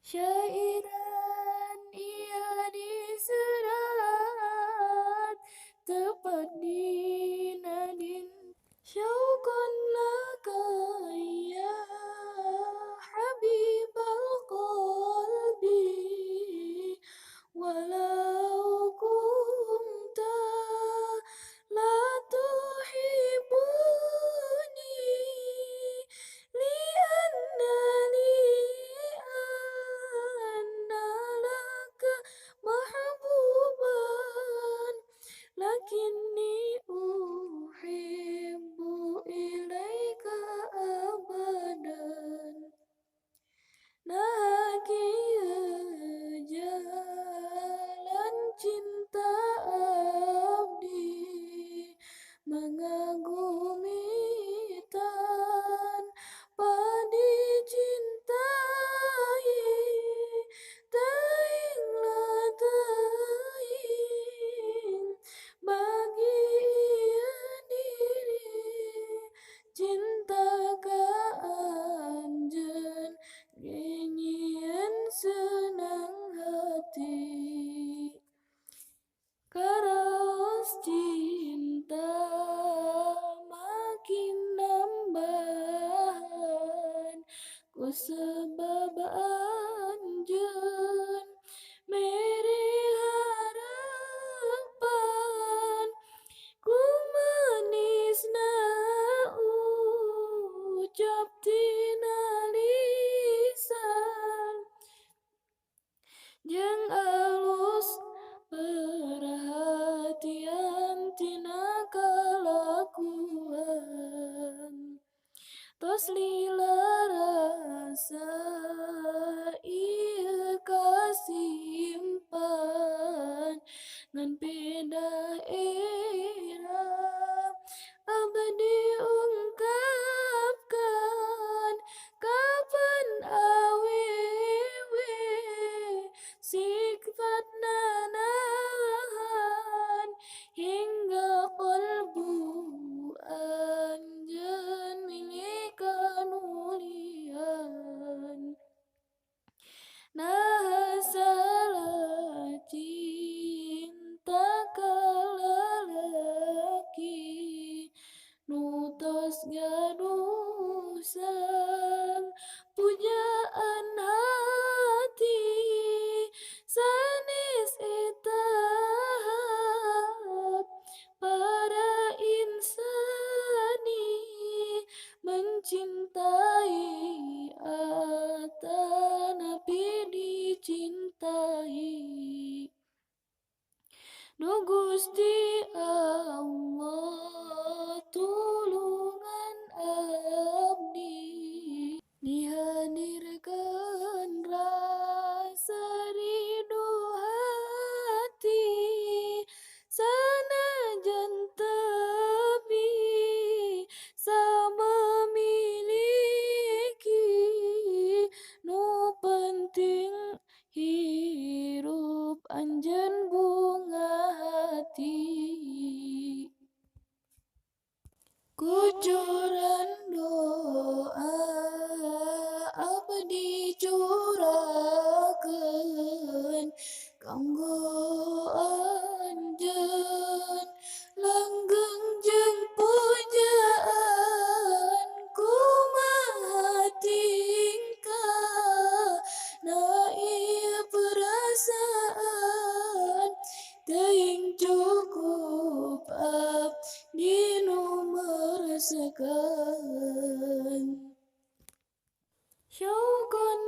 Syairan ieu diserat tepat dina dinten. Syauqan laka ya habibal qalbi walau kunta la tuhibbuni li'annani anna laka mahbuban lakinni uhibbu ilaika abadan. Nah kieu jalan cinta abdi mengagumi tanpa dicintai, teuing lah teuing bagi ieu diri cinta ka anjeun ge nyieun senang hati. Karaos cinta makin nambahan ku sebab anjeun mere harapan ku manisna ucap tina lisan jeung alus perhatian tina kalakuan. Tos lila rasa ieu kasimpan ngan peda era abdi ungkapkan kapan awewe sifatna nahan hingga qalbu anjeun milik kanulian. Nah salah cinta ka lalaki nu tos gaduh sang pujaan hati sanes eta hak para insani mencintai atanapi dicintai. Nu Gusti Allah tulungan abdi dihadirkeun rasa ridho hati sanajan teu bisa memiliki nu penting hirup anjeun bunga hati. Kucuran doa abdi curahkeun kanggo anjeun langgeng jeung pujaan kumaha tingkah na ieu perasaan teuing cukup abdi nu merasakeun. Syauqan